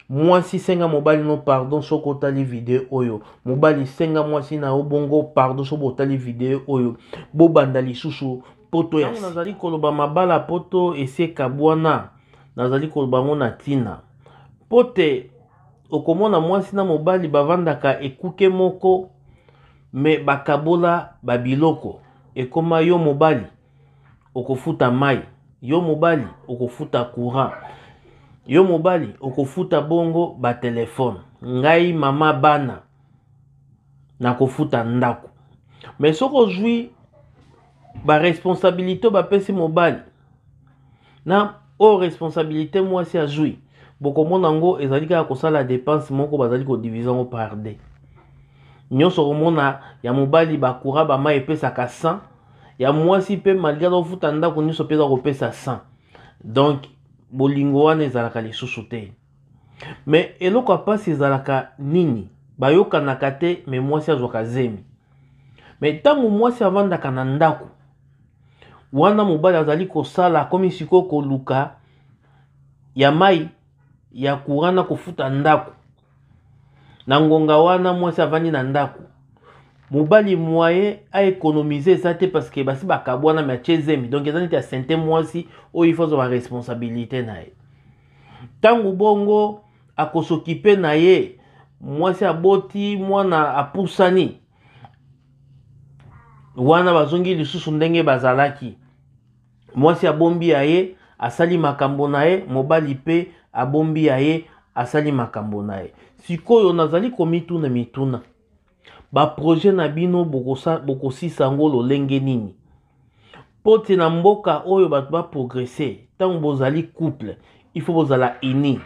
Mwasi, senga mobali no pardon soki otali video oyo. Mobali, senga mwasi na yo bongo pardon soki otali video oyo. Bobanda lisusu poto ya nazali koloba mabala poto esi ekabwana, nazali koloba yango na ntina po te okomona mwasi na mobali bavandaka ekuke moko, me bakabola babiloko. Ekoma yo mobali okofuta mai, yo mobali okofuta courant, yo mobali okofuta bongo batelefone, ngai mama bana nakofuta ndako. Me soki ozwi baresponsabilité bapesi mobali na oyo responsabilité mwasi azwi, bokomona yango ezali kaka kosala dépense moko, bazali kodivise yango par deux nyonso. Okomona ya mobali bacourant, bamai epesaka 100, ya mwasi mpe malgré azofuta ndako nyonso mpe eza kopesa 100. Donc bolingo wana ezalaka lisusu te. Me eloko ya mpasi ezalaka nini? Bayokanaka te, me mwasi azwaka zemi. Me ntango mwasi avandaka na ndako wana, mobali azali kosala, akomi sikoyo koluka ya mai, ya courant na kofuta ndako. Na ngonga wana mwasi avandi na ndako, mobali moyen aéconomiser eza te, parce que basi bakabwana, me atie zemi. Donc eza neti asente mwasi oyo, il faut azwa baresponsabilité na ye. Ntango bongo akosokipe na ye, mwasi aboti mwana, apusani wana, bazongi lisusu ndenge bazalaki. Mwasi abombi ya ye, asali makambo na ye, mobali mpe abombi ya ye, asali makambo na ye. Sikoyo nazali komituna mituna: baprojet na bino bokosisa yango lolenge nini? Mpo te na mboka oyo bato baprogresse, ntango bozali couple, il faut bozala uni.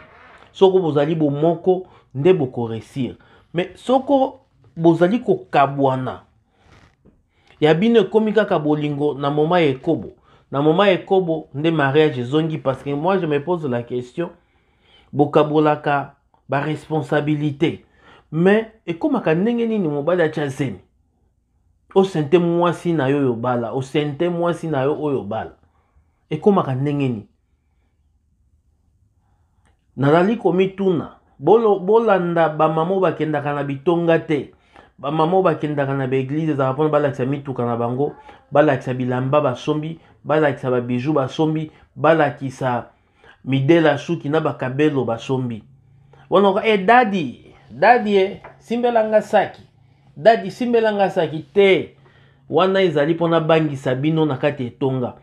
Soko bozali bomoko nde bokoréussir, mais soko bozali kokabwana, ya bino ekomi kaka bolingo na moment ya ekobo. Na moment ya ekobo nde mariage ezongi. Parce que moi, je me pose la question: bokabolaka baresponsabilité, mais ekomaka ndenge nini mobali atya zemi, osente mwasi na yo oyo bala, osente mwasi na yo oyo bala? Ekomaka ndenge nini? Nazali komituna. Bolanda bamama oyo bakendaka na bitonga te. Bamama oyo bakendaka na baéglise, ezalaka mpona balakisa mituka na bango, balakisa bilamba basombi, balakisa babijoux basombi, balakisa midele ya suki na bakabelo basombi wana. E daddy, daddy, e simbelanga saki, daddy, simbelanga saki te. Wana ezali mpona bangisa bino na kati etonga.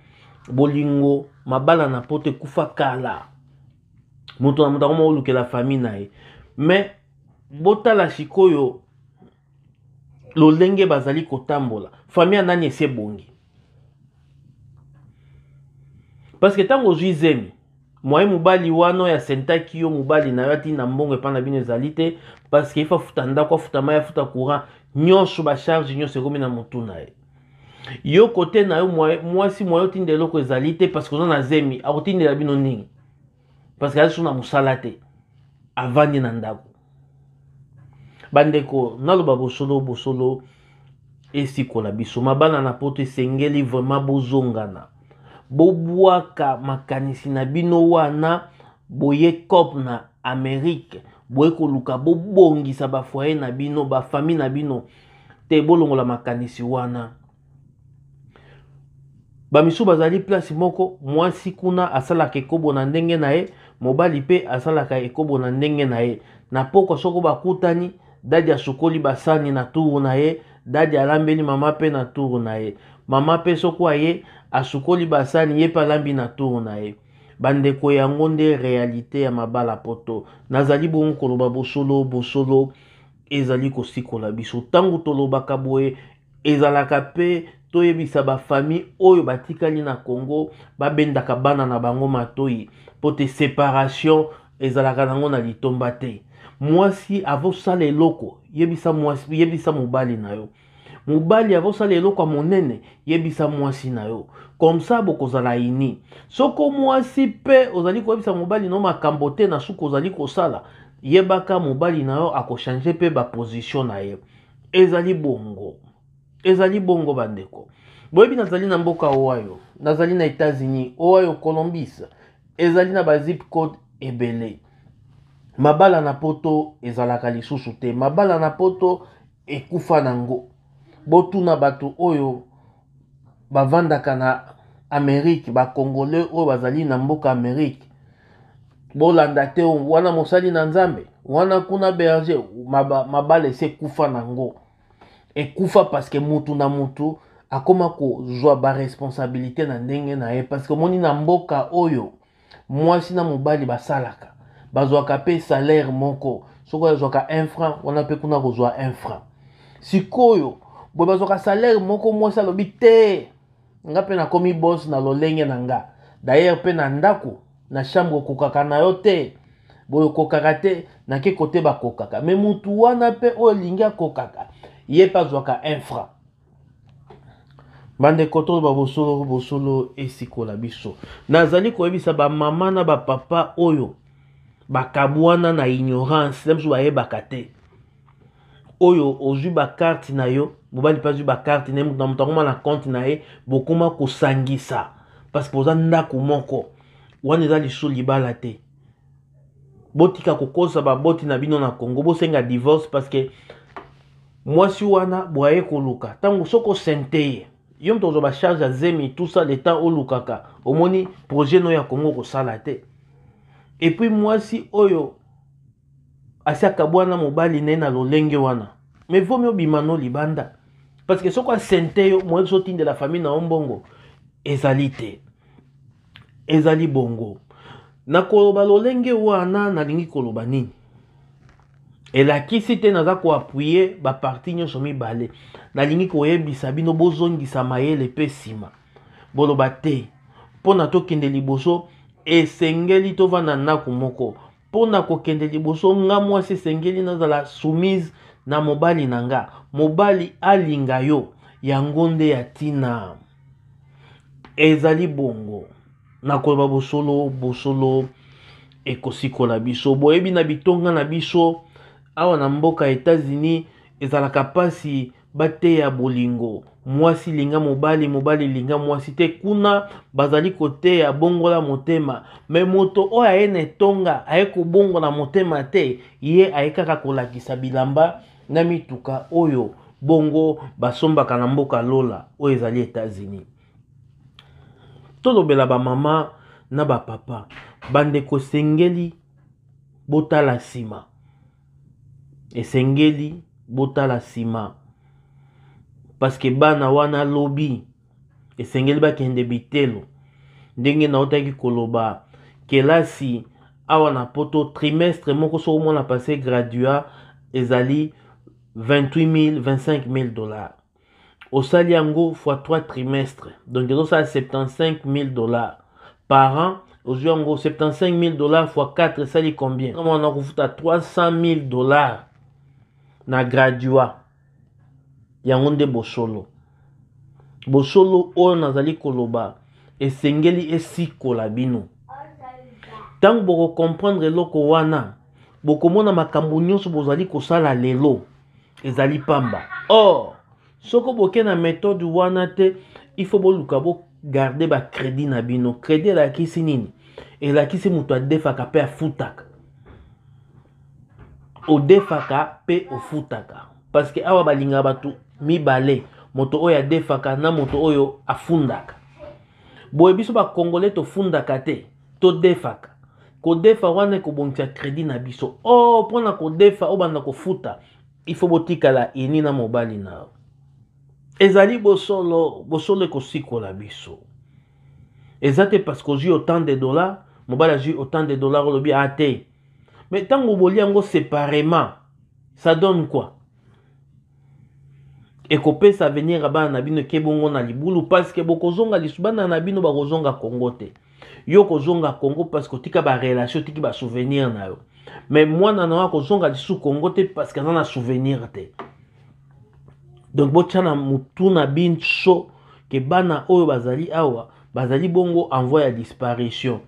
Bolingo mabala na poto ekufa kala. Moto na moto akoma olukela famille na ye. Mais botala sikoyo lolenge bazali kotambola, famille ya nani esi ebongi? Parce que ntango ozwi zemi, moye mobali wana oyo asentaki yo, mobali na yo atinda mbongo epai na bino ezali te, parce que il faut afuta ndako, afuta mai, afuta courant, nyonso, bacharge nyonso ekomi na motu na ye. Yo kote na yo mwasi, moye otinda eloko ezali te, parce que oza na zemi. Akotindela bino nini? Parce que aza so na mosala te, avandi na ndako. Bandeko, naloba bosolo, bosolo esikola biso. Mabala na poto esengeli vraiment bozongana, bobwaka makanisi na bino wana. Boye cop na Amérique, boye koluka bobongisa bafoyer na bino, bafamille na bino te. Bolongola makanisi wana. Bamisusu bazali place moko, mwasi kuna asalaka ekobo na ndenge na ye, mobali mpe asalaka ekobo na ndenge na ye. Na pokwa soko bakutani, daddy asukoli basani na tour na ye, daddy alambeli mama mpe na tour na ye, mama mpe soko aye asukoli basani, ye mpe alambi na tour na ye. Bandeko, yango nde réalité ya mabala poto. Nazali bongo koloba bosolo, bosolo ezali kosikola biso. Ntango tolobaka boye, ezalaka mpe toyebisa bafamille oyo batikali na Congo, babendaka bana na bango matoi, mpo te séparation ezalaka nango na litomba te. Mwasi avosala eloko, yebisa mwasi, yebisa mobali na yo. Mobali avosala eloko ya monene, yebisa mwasi na yo. Comme ça bokozala ini. Soko mwasi mpe ozali koyebisa mobali no makambo te, na suki ozali kosala, yebaka mobali na yo akochange mpe baposition na ye. Ezali bongo, ezali bongo. Bandeko, boyebi nazali na mboka Ohio, nazali na États-Unis, Ohio, Columbus. Ezali na bazip code ebele. Mabala na poto ezalaka lisusu te. Mabala na poto ekufa nango. Botuna bato oyo bavandaka na Amerique, ba Congolais oyo bazali na mboka Amerique. Bolanda te wana mosali na Nzambe, wana kuna berger, mabala esi ekufa nango. Ekufa parce que mutu na mutu akoma kozwa ba responsabilité na ndenge na ye, parce que omoni na mboka oyo mwasi na mobali basalaka, bazwaka pe salaire moko. Soki azwaka 1 franc, wana pe kuna kozwa 1 franc. Sikoyo boye bazwaka salaire moko, mwasi alobi te, nga pe nakomi boss na lolenge na nga. D'ailleurs pe na ndako, na chambre okokaka na yo te, boye okokaka te, nake kote bakokaka. Mais mutu wana pe oyo elingi akokaka, ye pe azwaka 1 franc. Bandeko, toloba bosolo, bosolo esikola biso. Nazali koyebisa ba mama na ba papa oyo bakabwana na ignorance, na biso bayebaka te. Oyo ozwi ba carte na yo, mobali pe azwi ba carte na ye, moto na moto akoma na compte na ye, bokoma kosangisa parce que boza ndako moko. Wana eza lisusu libala te. Botika kokosa baboti na bino na Congo, bosenga divorce parce que mwasi wana boye koluka ntango soko sente ye, yo moto ozwa ba charge ya zemi, tout ça, le temps olukaka, omoni projet no ya Congo kosala te. Et puis mwasi oyo asi akabwana mobali na ye na lolenge wana, mais vaut mieux obima no libanda, parce que soko asente yo, moyebi so otindela famille na yo mbongo ezali te. Ezali bongo. Na koloba lolenge wana, nalingi koloba nini? Elakisi te naza koappuyer ba parti nyonso mibale. Nalingi koyebisa bino bozongisa mayele pe nsima. Boloba te mpona tokende liboso esengeli tovanda ndako moko. Mpona kokende liboso, nga mwasi esengeli nazala soumise na mobali na nga. Mobali alinga yo, yango nde ya tina. Ezali bongo. Nakoloba bosolo, bosolo ekosikola biso. Boyebi na bitonga na biso awa na mboka États-Unis ezalaka pasi bateya bolingo. Mwasi linga mobali, mobali linga mwasi te. Kuna bazali koteya bongola motema. Mais moto oyo aye na etonga aye kobongola motema te, ye aye kaka kolakisa bilamba na mituka oyo bongo basombaka na mboka Lola oyo ezali États-Unis. Tolobela ba mama na ba papa, bandeko, esengeli botala nsima. Esengeli botala nsima parce que bana wana lobi esengeli bakende bitelo. Ndenge naotaki koloba kelasi awa na poto, trimestre moko soko mwana passe graduat ezali 28 000, 25 000 dollars. Osali yango fois 3 trimestres, donc ezosala 75 000 dollars par an. Ozwi yango 75 000 dollars fois 4 esali combien? Mwana kofuta 300 000 dollars na graduat. Yango nde bosolo. Bosolo oyo nazali koloba esengeli esikola bino. Tango boko comprendre eloko wana, bokomona makambo nyonso bozali kosala lelo ezali pamba. Or, soko boke na méthode wana te, il faut boluka bo garder ba crédit na bino. Crédit elakisi nini? Elakisi moto adefaka pe afutaka. Odefaka pe ofutaka. Parce que awa balingaka bato mibale, moto oyo adefaka na moto oyo afundaka. Boye biso ba Congolais tofundaka te, todefaka. Kodefa wana ekobongisa crédit na biso. Oh, mpona kodefa obanda kofuta, il faut botikala ini na mobali na yo. Ezali bosolo, bosolo ekosikola biso. Eza te parce que ozwi autant de dollars, mobali azwi autant de dollars olobi a te. Mais tango boli yango séparément, ça donne quoi? Ekopesa avenir ya bana na bino eke bongo na libulu, parce que bokozonga lisu, bana na bino bakozonga Congo te. Yo kozonga Congo parce que otika ba relation, otiki ba souvenir na yo. Mais mwana na yo akozonga lisu Congo te parce que aza na souvenir te. Donc botia na mutu na biso ke bana oyo bazali awa bazali bongo en voie ya disparition.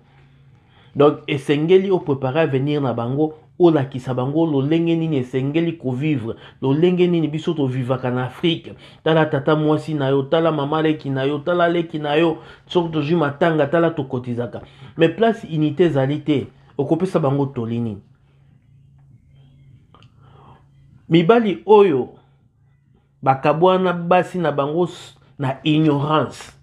Donc esengeli o préparer avenir na bango, olakisa bango lolenge nini esengeli kovivre, lolenge nini biso tovivaka na Afrique. Tala tata mwasi na yo, tala mama leki na yo, tala leki na yo, soki tozwi matanga tala tokotizaka. Mais place unité ezali te, okopesa bango toli nini? Mibali oyo bakabwana basi na bango na ignorance,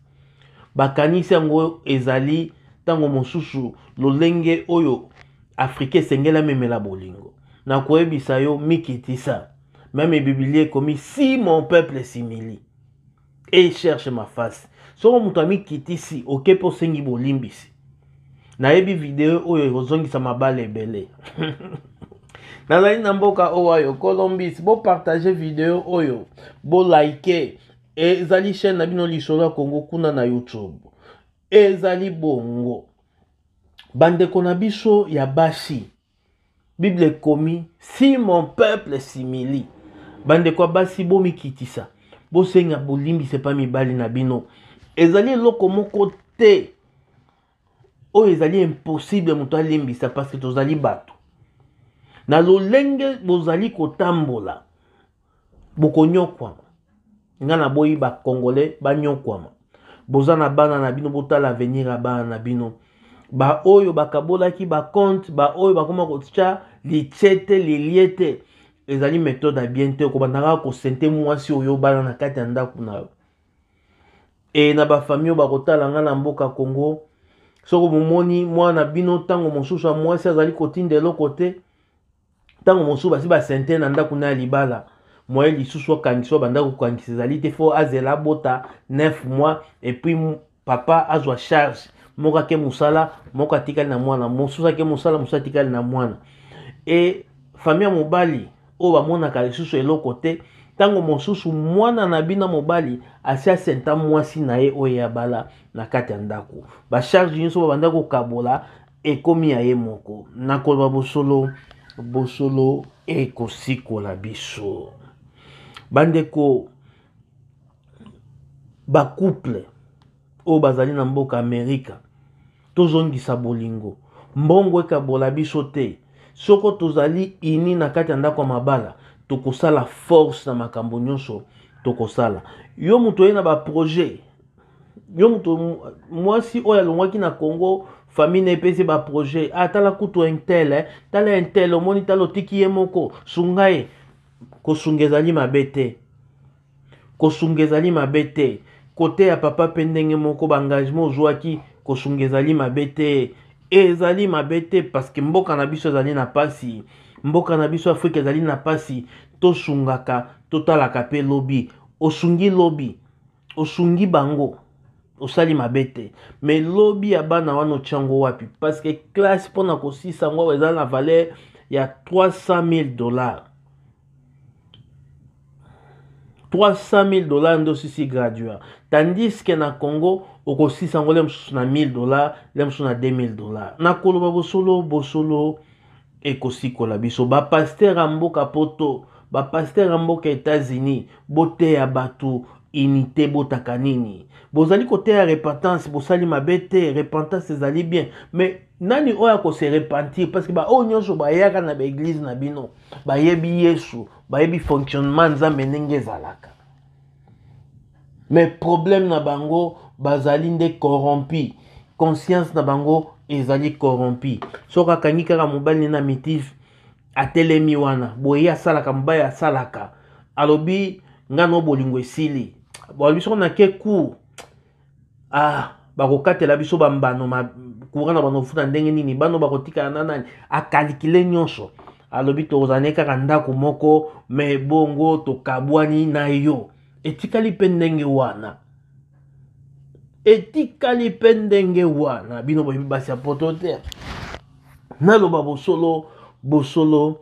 bakanisi yango ezali ntango mosusu lolenge oyo Afrika esengeli amemela bolingo. Nakoyebisa yo, mikitisa. Meme Biblia ekomi si mon peuple s'humilie et cherche ma face. Soko moto amikitisi, oke mpe osengi bolimbisi. Nayebi video oyo ekozongisa mabala ebele. Nazali na mboka Ohio, Columbus. Bopartage video oyo, bolike. Ezali chaîne na bino Lisolo ya Congo kuna na YouTube. Ezali bongo. Bandeko na biso ya basi, Bible ekomi si mon peuple s'humilie. Bandeko ya basi, bomikitisa, bosenga bolimbisi epai mibali na bino. Ezali eloko moko te oyo ezali impossible moto alimbisa, parce que tozali bato. Na lolenge bozali kotambola, bokonyokwama. Nga naboyi ba Congolais banyokwama. Boza na bana na bino, botala avenir ya bana na bino. Ba oyo bakabolaki ba compte, ba oyo bakoma kotia litie te, lilie te, ezali méthode ya bien te. Okobanda kaka kosente mwasi oyo bana na kati ya ndako na yo. E na ba famille oyo bakotala nga na mboka Congo, soko bomoni mwana bino ntango mosusu ya mwasi azali kotinda eloko te, ntango mosusu basi basente na ndako na ya libala, moye lisusu akangisa banda kokangisa ezali te, fo azela abota 9 mois et puis papa azwa charge. Moko ake mosala, moko atikali na mwana, mosusu ake mosala, mosusu atikali na mwana. E famille ya mobali oyo bamonaka lisusu eloko te, ntango mosusu mwana na bino mobali asi asenta mwasi na ye oyo ya bala na kati ya ndako, bacharge nyonso babanda kokabola ekomi ya ye moko. Nakoloba bosolo, bosolo ekosikola biso. Bandeko bacouple oyo bazali na mboka Amerika, tozongisa bolingo. Mbongo ekabola biso te. Soko tozali ini na kati ya ndako ya mabala, tokosala force na makambo nyonso tokosala. Yo moto oye na baprojet, yo moto mwasi oyo alongwaki na Congo, famille na epesi ba projet, ah, tala kutu intel, eh, tala intel, omoni, tala otiki ye moko, sunga ye. Kosunga ezali mabe te, kosunga ezali mabe te. Kote ya papa mpe ndenge moko, ba engagement ozwaki, kosunga ezali mabe te, ezali mabe te, parce que mboka na biso ezali na pasi, mboka na biso Afrika ezali na pasi. Tosungaka, totalaka mpe lobi. Osungi lobi, osungi bango, osali mabe te, mais lobi ya bana wana otyango wapi? Parce que classe mpona kosisa yango eza na valeur ya 300 000 $. 300 000 $ nde osisi graduat, tandis que na Congo okosisa yango le mosusu na 1000 $, le mosusu na 2000 $. Nakoloba bosolo, bosolo ekosikola biso. Bapasteur ya mboka Poto, bapasteur ya mboka États-Unis, boteya bato unité. Botaka nini? Bozali koteya repentance, bosali mabe te, repentance ezali bien, mais nani oyo akose repentir? Parce que baoyo nyonso bayaka na baeglise na bino bayebi Yesu, bayebi fonctionnement Nzambe ndenge ezalaka, mais problème na bango bazali nde corrompi, conscience na bango ezali corrompi. Soki akangi kaka mobali na mitif, atelemi wana boye, asalaka mobali asalaka, alobi nga no bolingo esili, balobi soko nake cour, ah, bakokatela biso bambano ma courant na bano futa ndenge nini, bano bakotikala na nani? Akalikile nyonso, alobi tokozala ne kaka ndako moko, me bongo tokabwani na yo. Etikali mpe ndenge wana, etikali mpe ndenge wana. Bino boyebi basi ya Poto te. Naloba bosolo, bosolo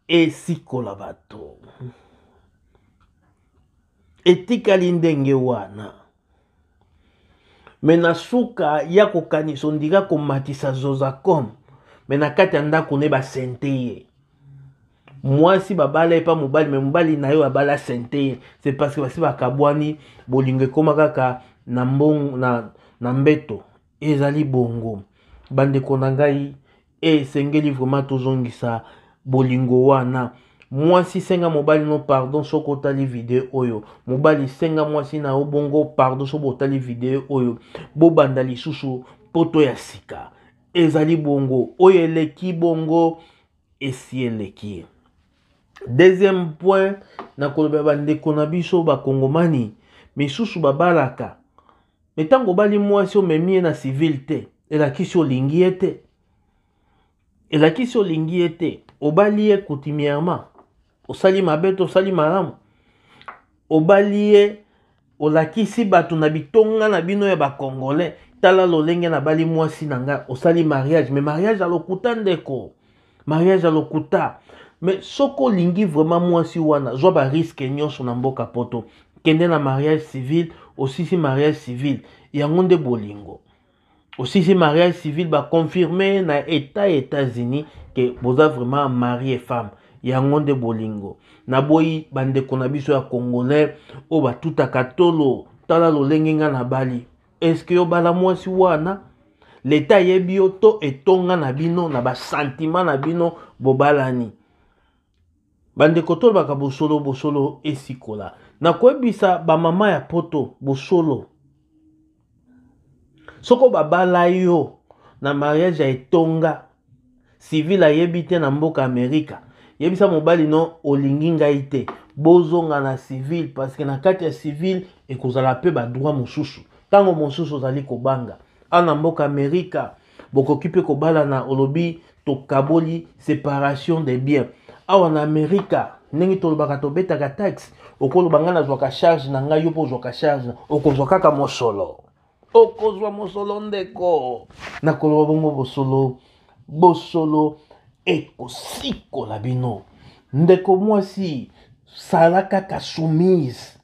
esikola bato. Etikali ndenge wana, me na suka ya kokanisa ondika komatisa zozacom, me na kati ya ndako ne basente ye mwasi babala ye pa mobali, me mobali na yo abala sente ye. C'est parce que basi bakabwani, bolingo ekóma kaka na mbongo na mbeto. Ezali bongo, bandeko na ngai, esengeli vraiment tozongisa bolingo wana. Mwasi, senga mobali no pardon soki otali video oyo. Mobali, senga mwasi na yo bongo pardon soki otali video oyo. Bobanda lisusu poto ya sika. Ezali bongo, oyo eleki bongo esi eleki. Deuxième point, nakolobela bandeko na biso bakongomani misusu babalaka me ntango obali mwasi omemi ye na civile te, elakisi olingi ye te, elakisi olingi ye te. Obali ye coutumièrement, osali mabe to osali malamu, obali ye, olakisi bato na bitonga na bino ya bacongolais, tala lolenge nabali mwasi na ngai. Osali mariage, mais mariage ya lokuta ndeko, mariage ya lokuta. Mais soki olingi vraiment mwasi wana, zwa bariske nyonso na mboka poto, kende na mariage civil. Osisi mariage civil, yango nde bolingo. Osisi mariage civil, baconfirme na état ya États-Unis ke boza vraiment mari et femme, yango nde bolingo. Naboyi bandeko na biso ya congolais oyo batutaka tolo, tala lolenge nga nabali. Eske yo bala mwasi wana, leta ayebi yo to etonga na bino na basantima na bino bobalani? Bandeko, tolobaka bosolo, bosolo esikola. Nakoyebisa bamama ya poto bosolo: soko babala yo na mariage ya etonga, civil ayebi te na mboka Amerika, yebisa mobali no olingi ngai te, bozonga na civil, parce que na kati ya civil ekozala mpe badroit mosusu. Ntango mosusu ozali kobanga awa na mboka Amerika, bokoki mpe kobalana, olobi tokaboli, séparation des biens. Awa na Amerika, ndenge tolobaka, tobetaka taxe, okoloba ngai nazwaka charge na ngai, yo mpo ozwaka charge, okozwa kaka mosolo, okozwa mosolo ndeko. Nakoloba bongo bosolo, bosolo ekosikola bino. Ndeko mwasi, sala kaka soumise.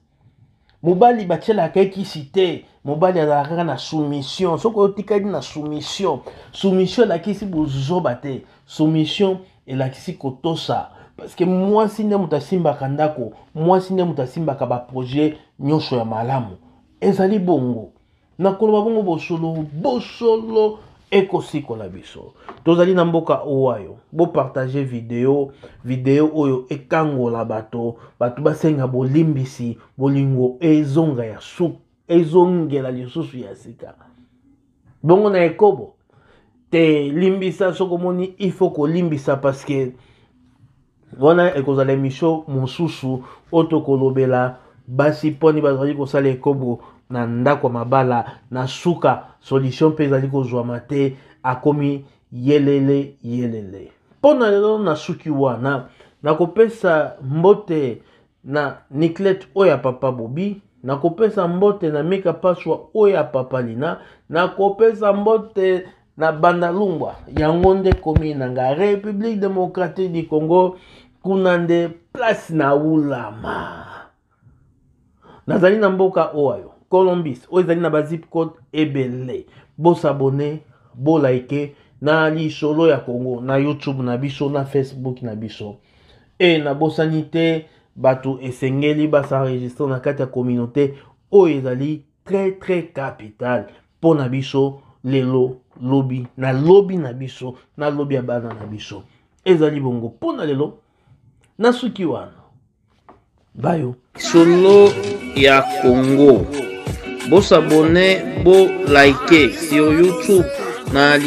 Mobali batielaka ye kisi te, mobali azalaka kaka na soumission. Soki otikali na soumission, soumission elakisi bozoba te, soumission elakisi kotosa, parce que mwasi nde moto asimbaka ndako, mwasi nde moto asimbaka baprojet nyonso ya malamu. Ezali bongo, nakoloba bongo bosolo, bosolo ekosikola biso. Tozali na mboka Owayo. Bopartage video, video oyo ekangola bato, bato basenga bolimbisi, bolingo ezonga ya suka, ezongela lisusu ya sika. Bongo na ekobo te, limbisa soki omoni il faut kolimbisa, parce que wana ekozala emission mosusu oyo tokolobela basi mponi bazali kosala ekobo na ndako ya mabala, na suka solution mpe ezali kozwama te, akomi yelele yelele. Mpo na lelo nasuki wana. Nakopesa mbote na Niclette oyo ya papa Bobi, nakopesa mbote na Mika Paswa oyo ya papa Lina, nakopesa mbote na Bandalungwa, yango nde komi na nga République démocratique du Congo, kuna nde place na ulama. Nazali na mboka Ohio, Columbus, oyo ezali na ba zip code ebele. Bosabone, bolike na Lisolo ya Congo na YouTube na biso, na Facebook na biso. E nabosani te, bato esengeli bas'enregistre na kati ya communauté oyo ezali très très capital mpo na biso lelo, lobi na lobi na biso, na lobi ya bana na biso. Ezali bongo mpo na lelo, nasuki wana. Bayo Solo ya Congo. Bosabone, bo like sur YouTube na.